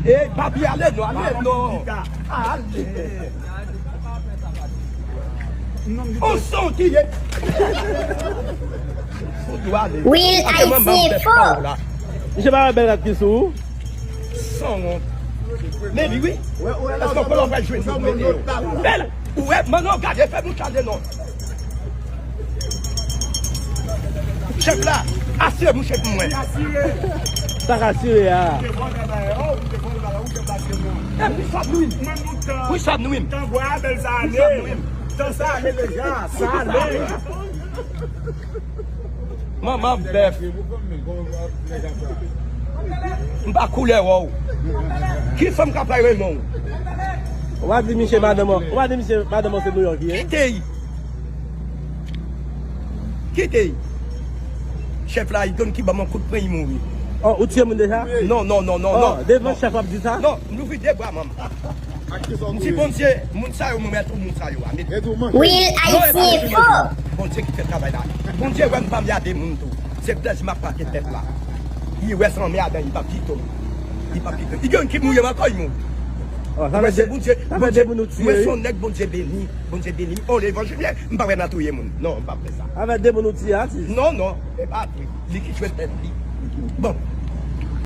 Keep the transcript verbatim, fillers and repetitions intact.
Ey, papi, ale non, ale non. Ale. On son ki ye. Ou dwe ale. Will Haiti Info. Misye pa wè bèl rad ki sou ou? Sanwont. Men li wi. Èske w konnen w pral jwenn sou mwen yo? Bèl. Ou wè, manno, gade, fè bouch ale non. Chèf la, asire bouch pou mwen. Sa ka asire a. E wi, sa nou. Wi, sa nou. Tan bwa bèl sa ale. Tan sa ale deja, sa ale. Manman bèf. M pa koulè wè w. Ki fanm k ap bay renmen w? Ou pa di misye madanm an, ou pa di misye madanm an se Nouyòk li ye? Kite y. Kite y. Chèf la, li konn ki ban m yon kout pwen, li mouri. Oh, ou tiye moun deja? Non, non, non, non, oh, non. Devan chèf w ap di sa? Non, m louvri de bra, manm. M di Bondye, moun sa yo, mwen mèt tout moun sa yo a. Will Haiti Info. Bondye ki fè travay la. Bondye wè m pa m yade moun tou. Se plèzi m ap pake pèp la. Li wè se anmèdan, li p ap kite m. Li p ap kite m. Li gen ki mouri ankò, li mouri. Oh, sa vle di, Bondye, sa vle di moun ou tiye. Mwen se yon nèg Bondye beni. Bondye beni. Oh, levanjilyen, m pa wè nan touye moun. Non, m pa fè sa. Avèk de moun ou tiye a, sis? Non, non, se pa vre. Li ki jwenn tèt li. Bon,